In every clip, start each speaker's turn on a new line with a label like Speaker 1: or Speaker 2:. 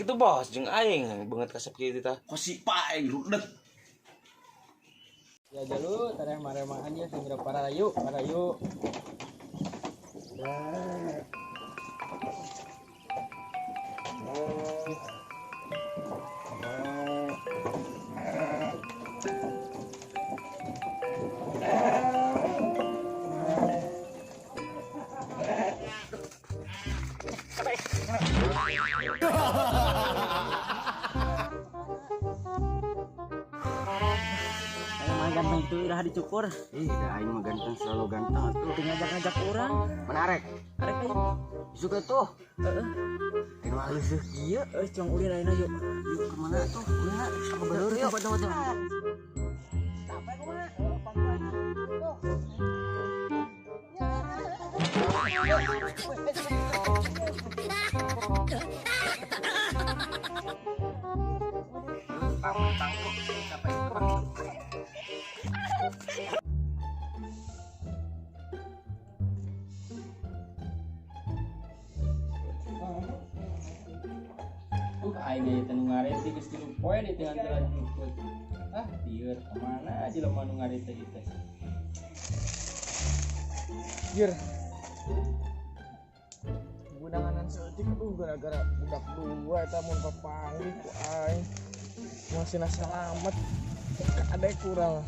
Speaker 1: Geus kitu bos jeung aing beungeut kasep kieu tah.
Speaker 2: Kosi paeng rudet.
Speaker 3: Ya jalu tareh maremaan ya sing parayu, parayu.
Speaker 4: Ganteng itu udah dicukur.
Speaker 5: Ih, dah aing mah ganteng selalu ganteng atuh.
Speaker 4: Teu ngajak-ngajak urang.
Speaker 5: Menarik.
Speaker 4: Arek euy.
Speaker 5: Suka tuh.
Speaker 4: Heeh.
Speaker 5: Aing mah alus kieu.
Speaker 4: Euy, cong ulin ayeuna yuk.
Speaker 5: Yuk kemana tuh? Ulin ka balur yuk.
Speaker 4: Sampai kumaha? Tuh.
Speaker 3: Aing ge teu nu ngarit geus 3 poe di tengah jalan jukut. Ah, lieur kemana jelema nu ngarit teh teh.
Speaker 6: Jir. Gunanganan saeutik aduh gara-gara budak dua eta mun papanggih ku aing. Masih salamet. Kadek kurang.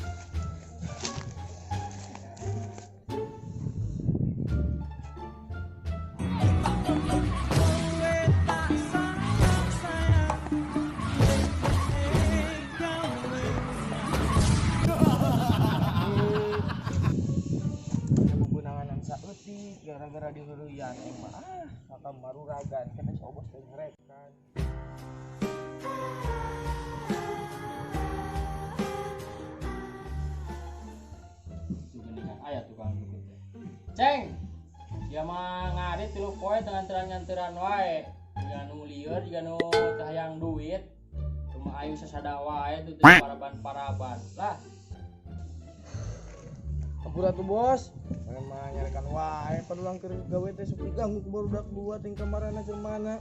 Speaker 6: Gara-gara diheureuyan mah ah kakak maruragan kena si obos teh ngerekan.
Speaker 3: Tuh geuningan aya tukang jukut teh. Ceng. Sia mah ngarit 3 poe teu nganteran-nganteran wae. Jiga nu lieur, jiga nu teu hayang duit. Cuma ayu sasada wae tuh teu paraban-paraban. Lah.
Speaker 6: Ampura tuh bos. Emang nyarekan wae padulang keur gawe teh sok diganggu ku barudak dua ting kamarana keur mana.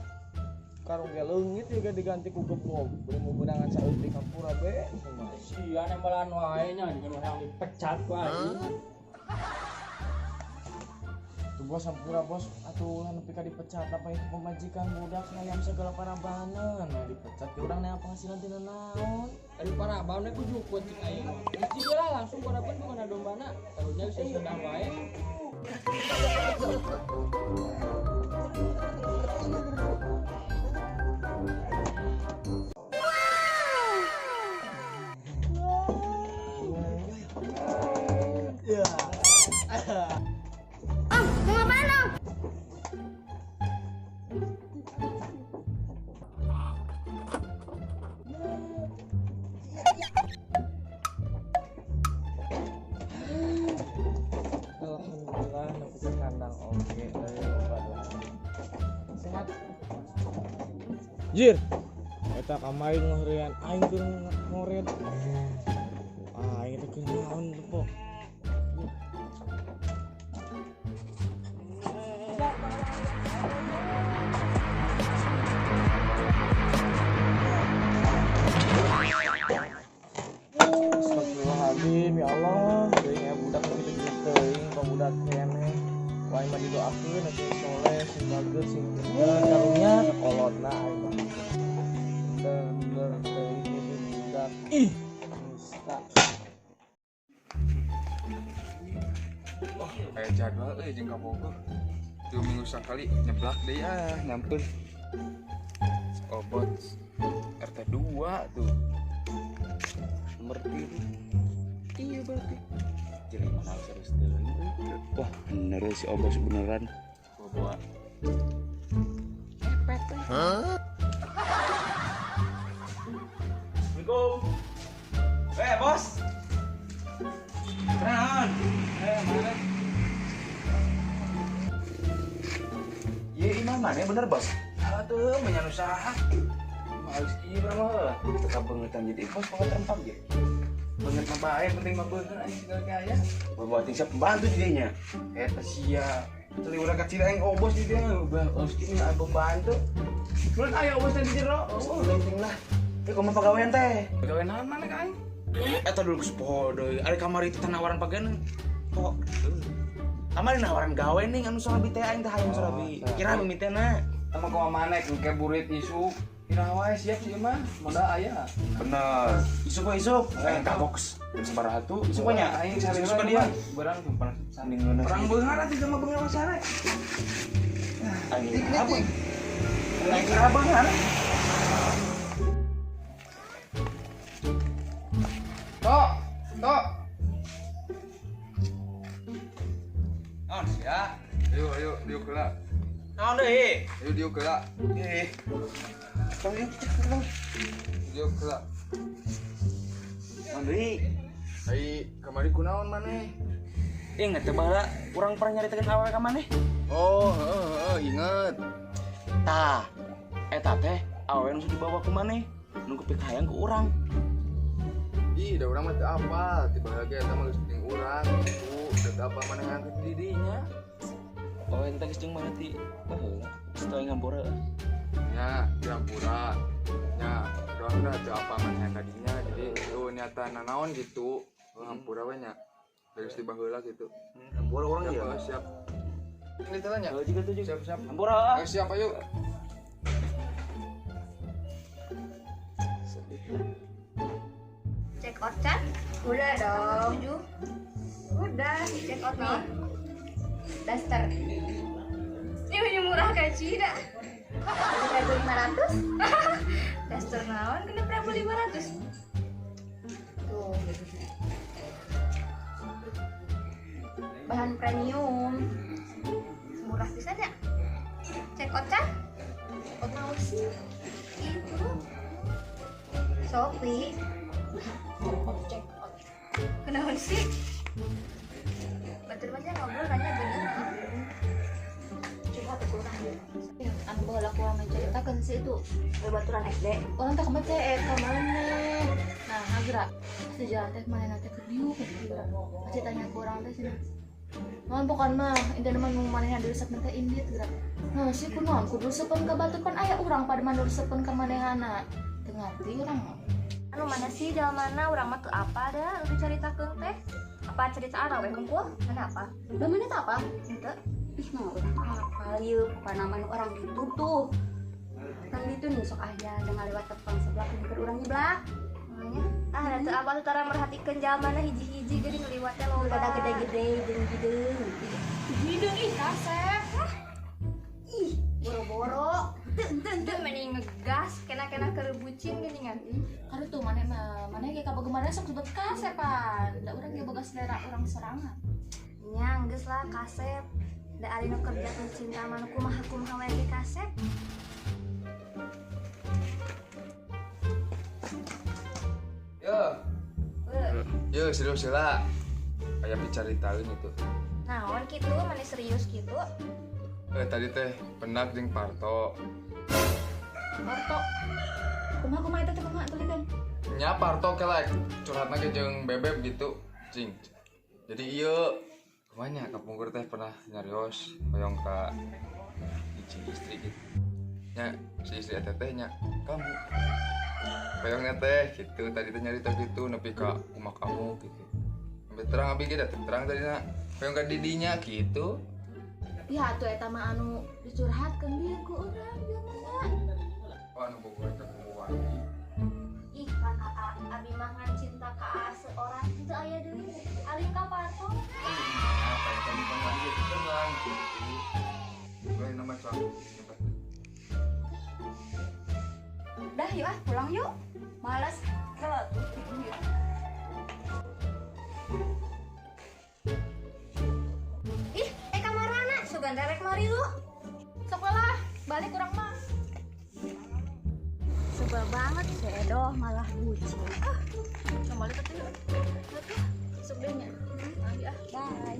Speaker 6: Karung ge leungit juga diganti ku gebog. Beureum beunangan saeutik hampura be.
Speaker 3: Sia nembelan wae nya jiga nu hayang dipecat ku aing.
Speaker 6: Tuh bos hampura bos atuh ulah nepi ka dipecat apa itu pemajikan budak hayam segala parabanan. Nah dipecat ke urang nea penghasilan tina naon.
Speaker 3: Ari paraban we ku jukut cik aing mah. Hiji lah langsung paraban ku kana dombana. Karunya geus sedang wae.
Speaker 7: Om, mau ngapain om?
Speaker 6: Alhamdulillah nepi ka kandang oge euy sehat. Jir, eta kamari ngeurean aing keur ngoret. Aing teh keur naon teh po. Astagfirullahaladzim, ya Allah, deui aya budak nu kitu teuing, pabudak keneh. Wah, mah didoakeun sing soleh, sing bager, sing pinter, karunya kakolotna aing mah. Bener teuing ieu budak. Ih, nista.
Speaker 8: Oh, aya jadwal euy jeung ka Bogor. 3 minggu sakali nyeblak deui ah, nyampeun. Obot RT 2 tuh. Nomor 3. Iya berarti.
Speaker 1: Jadi mana serius teuing. Wah, bener si Obos beneran.
Speaker 8: Bawa.
Speaker 1: Epet teh.
Speaker 2: Hah? Assalamualaikum. Bos. Kenaon? Mana?
Speaker 1: Ye, imah mana bener, Bos?
Speaker 2: Atuh, menyan usaha.
Speaker 1: Males ieu mah. Tetap beungetan jadi bos pokoknya terempam ge.
Speaker 8: Beungeut mah bae, penting mah beungeut aing segala gaya.
Speaker 1: Bawa ting siap pembantu jadinya.
Speaker 8: Eta sia.
Speaker 2: Tadi urang kecil aing obos di dia, harus kini aing pembantu. Mun aya obos teh di jero. Oh, penting lah. Eh, kumaha pagawean teh?
Speaker 8: Pagawean naon mana ka aing?
Speaker 1: Eta dulu geus deui. Ari kamari itu tanawaran pagawean. Kok kamari nawaran gawe ning anu surabi teh aing teh hayang surabi. Kira mimitena.
Speaker 8: Tama kumaha maneh engke burit isuk. Kira wae siap sih mah, modal aya.
Speaker 1: Bener. Isuk we isuk. Aing kapok jam sabaraha tuh isuk we nya.
Speaker 8: Aing
Speaker 1: Isuk ke dia.
Speaker 8: Berang tumpang
Speaker 1: sanding ngeunah.
Speaker 8: Perang beunghar atuh sama beunghar sare.
Speaker 1: Aing apa? Aing kira beunghar.
Speaker 8: Tok, tok.
Speaker 2: Naon sia?
Speaker 8: Ayo, ayo, diuk heula.
Speaker 2: Naon deui?
Speaker 8: Ayo diuk heula.
Speaker 2: Eh.
Speaker 1: Tong diuk tong.
Speaker 8: Diuk heula.
Speaker 1: Naon deui?
Speaker 8: Ai kamari kunaon maneh?
Speaker 1: Ingat teh baheula urang pernah nyaritakeun awewe ka maneh?
Speaker 8: Oh, heeh, inget.
Speaker 1: Tah, eta teh awewe nu dibawa ku maneh, nu kupikahayang ku urang.
Speaker 8: Ih, da urang mah teu apal, ti baheula ge eta mah geus jeung urang gitu, teu apal maneh yang ke didinya.
Speaker 1: Oh, eta geus jeung maneh ti baheula. Geus teu ngampura.
Speaker 8: Nya, diampura. Nya, urang da teu apal maneh ka dinya, jadi eueuh niatan nanaon gitu. Ngampura we nya. Geus ti baheula gitu.
Speaker 1: Ngampura urang ya.
Speaker 8: Siap. Ini tanya.
Speaker 1: Juga tuh juga.
Speaker 8: Siap, siap.
Speaker 1: Ngampura.
Speaker 8: Ayo siap ayo.
Speaker 7: Check out kan? Udah dong. 7. Udah, check out nih. Daster. Ini punya murah kayak Cina. 1.500. Daster naon kena 1.500. Tuh. Bahan premium. Murah pisan ya. Check out kan? Check out naon sih? Itu. Shopee. Check out. Kenapa sih? Batur aja ngobrol nanya bener. Coba tuh kurang.
Speaker 9: Anu baheula kurang menceritakeun sih itu
Speaker 7: baturan SD.
Speaker 9: Urang teh kumaha teh ka maneh. Nah, hagra. Pasti jalan teh manehna teh keur diuk geura. Pasti tanya ku urang teh cenah. Naon pokon mah intina mah nu manehna diresepeun teh indit geura. Nah, sih kunaon kudu resepeun ka batur pan aya urang pada mah nu resepeun ka manehana. Teu ngarti urang mah.
Speaker 7: Anu mana sih jalan mana urang mah teu apa dah nu dicaritakeun teh. Apa cerita arawe hungkul? Mana apa?
Speaker 9: Lah mana teh apa?
Speaker 7: Henteu.
Speaker 10: Ih mah urang apal ieu panaman orang gitu tuh. Orang gitu nih sok aya jangan lewat tepang sebelah keur urang nyeblak.
Speaker 7: Makanya ah da teu apa teu tara merhatikeun jalmana hiji-hiji geuning ngeliwatnya loba.
Speaker 10: Rada gede-gede jeung hideung.
Speaker 9: Hideung ih kasep.
Speaker 10: Ih, boro-boro.
Speaker 7: Teu meni ngegas kena-kena keur bucin geuningan.
Speaker 9: Karu tuh maneh mah maneh ge kabogoh sok sebut kasepan. Da urang ge boga selera urang sorangan.
Speaker 7: Nya geus lah kasep. Da ari nu kerja teh cinta mah nu kumaha-kumaha wae ge kasep.
Speaker 8: Yo. Yo serius lah. Aya picaritaeun itu.
Speaker 7: Naon kitu maneh serius kitu?
Speaker 8: Tadi teh pendak jeung Parto.
Speaker 9: Parto. Kumaha kumaha eta teh kumaha tulikeun?
Speaker 8: Nya Parto kelek curhatna ge jeung Bebeb gitu, cing. Jadi ieu kumaha kapungkur teh pernah nyarios hoyong ka hiji istri gitu. Nya si istri eta teh nya kamu. Hoyongna teh gitu, tadi teh nyarita gitu nepi ka kumaha kamu gitu. Sampai terang abi ge da terang tadina hoyong ka didinya gitu.
Speaker 9: Ya atuh eta mah anu dicurhatkeun dia ku urang jelema.
Speaker 8: Oh anu bogoh eta kumaha.
Speaker 7: Ih kan abi mah ngan cinta ka seorang teu aya deui. Alim ka Parto.
Speaker 8: Apa yang tadi kan gitu tenang gitu. Lain nama cowok.
Speaker 10: Udah yuk ah pulang yuk. Males kalau tuh yuk.
Speaker 7: Ih, kamarana sugan rerek mari lu.
Speaker 9: Sok lah, balik urang mah.
Speaker 10: Sebel banget si Edo malah bucin.
Speaker 9: Ah, kembali ke tuh. Sok deh nya. Ah,
Speaker 10: bye.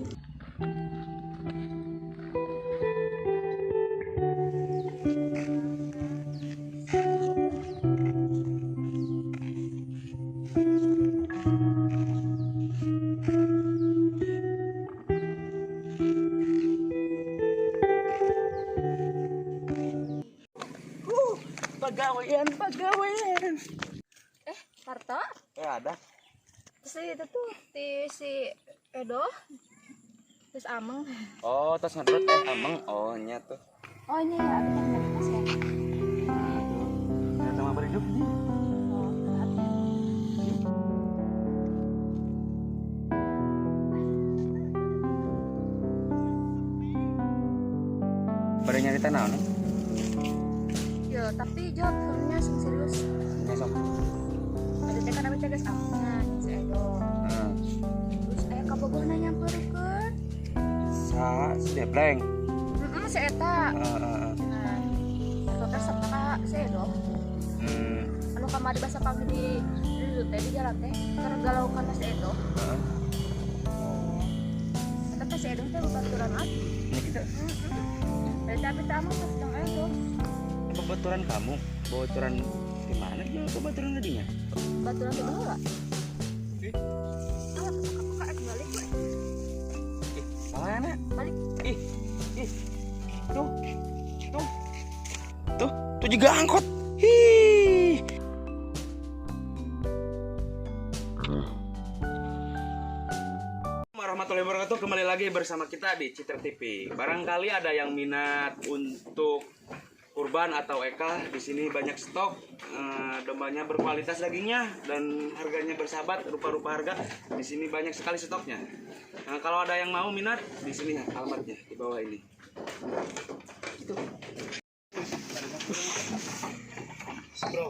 Speaker 1: Pagawean, pagawean.
Speaker 9: Parto?
Speaker 1: Ada.
Speaker 9: Terus itu tuh di si Edo. Terus Ameng.
Speaker 1: Oh, terus ngedrot Ameng. Oh, nya tuh.
Speaker 9: Oh, ini ya, aku kan dari tas ya.
Speaker 1: Aduh. Sama berhidup nih.
Speaker 9: Oh, telat.
Speaker 1: Pada nyarita naon?
Speaker 9: Yo, tapi jawab sebenarnya sing serius.
Speaker 1: Nya sok.
Speaker 9: Ada teh kan abi teh geus amengan si Edo.
Speaker 1: Heeh.
Speaker 9: Terus aya kabogohna nyamperkeun.
Speaker 1: Sa si Debleng.
Speaker 9: Heeh, si eta.
Speaker 1: Heeh.
Speaker 9: Nah, eta teh sabta si Edo. Anu kamari basa pagi di teh di jalan teh keur galau kana si Edo.
Speaker 1: Heeh.
Speaker 9: Eta teh si Edo teh babaturan abi.
Speaker 1: Ini kita
Speaker 9: Heeh. Berarti abi teh ameng terus dong Edo.
Speaker 1: Babaturan kamu, babaturan di mana dia babaturan tadinya?
Speaker 9: Babaturan di bawah.
Speaker 1: Ih.
Speaker 9: Ah, apa apa balik we.
Speaker 1: Ih, mana?
Speaker 9: Balik.
Speaker 1: Ih. Ih. Tuh. Tuh. Tuh, tuh juga angkot. Hi. Warahmatullahi wabarakatuh, kembali lagi bersama kita di Citra TV. Barangkali ada yang minat untuk kurban atau eka, di sini banyak stok, dombanya berkualitas dagingnya dan harganya bersahabat, rupa-rupa harga. Di sini banyak sekali stoknya. Nah, kalau ada yang mau minat, di sini ya, alamatnya di bawah ini. Itu. Bro.